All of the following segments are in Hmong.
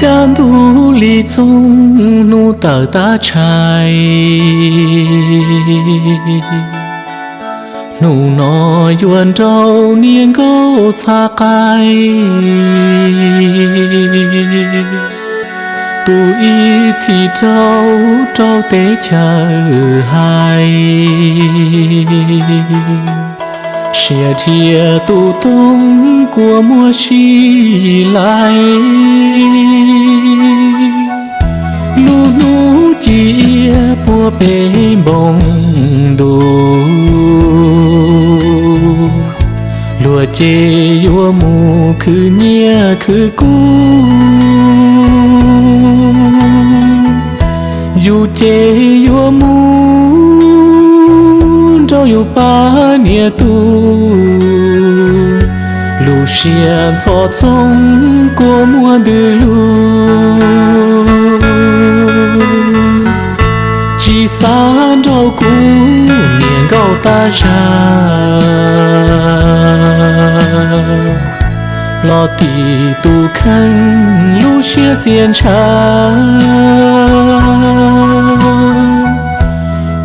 Kaj ntug li txooj hnub tawm tab tshais, hnub no yuav nrauj niag nkauj txha qaib, tu ib txhis rau rau teb chaws hais, siav dhia tus tooj kua muag sib laim. Lub hnub ci iab puag pem npoo ntuj, luag ces yuav mus khwv nyiaj khwv kub, yus ces yuav mus nrauj yus pab niam tub. Lub siab ntxhov txooj kua muag ntws lug, tsis xav nrauj kuv niam nkauj tag zag, los tim tus kheej lub siab txias ntshav,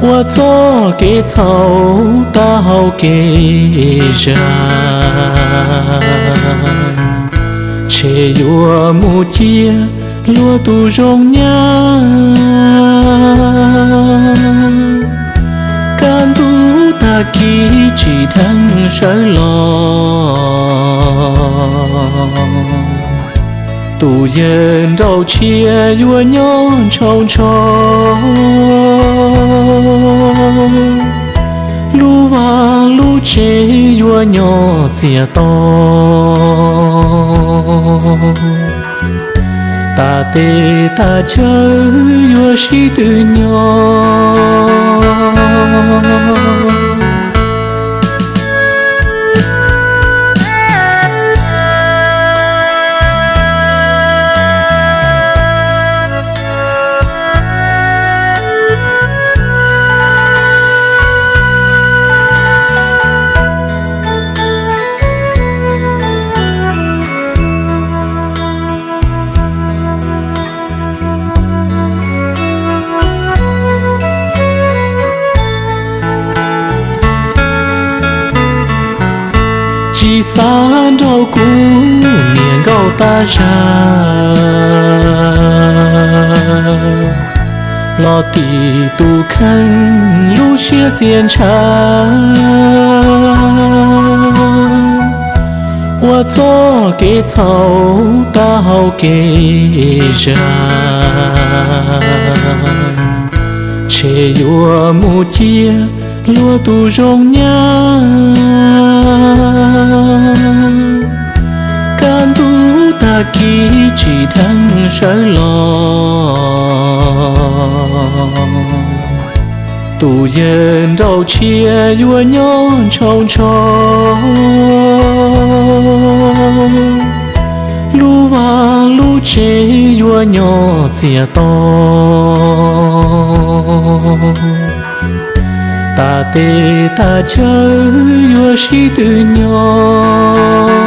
ua txoj kev txhaum tag hauv kev zag. Tshem yuav mus cia luag tus zoo nyab, kaj ntug tag kis tsim dheev sawv los. Tus yawg nraug tshiab yuav nyob ntshaus ntsho, lub vaj lub tsev yuav nyob txias to, tas tes tas chaw yuav sib tw nyob. Tsis xav nrauj kuv niam nkauj tag zag, los tim tus kheej lub siab txias ntshav, ua txoj kev txhaum tag hauv kev zag. Tshem yuav mus cia luag tus zoo nyab, kaj ntug tag kis tsim dheev sawv los. Tus yawg nraug tshiab yuav nyob ntshaus ntsho, lub vaj lub tsev yuav nyob txias to, tas tes tas chaw yuav sib tw nyob.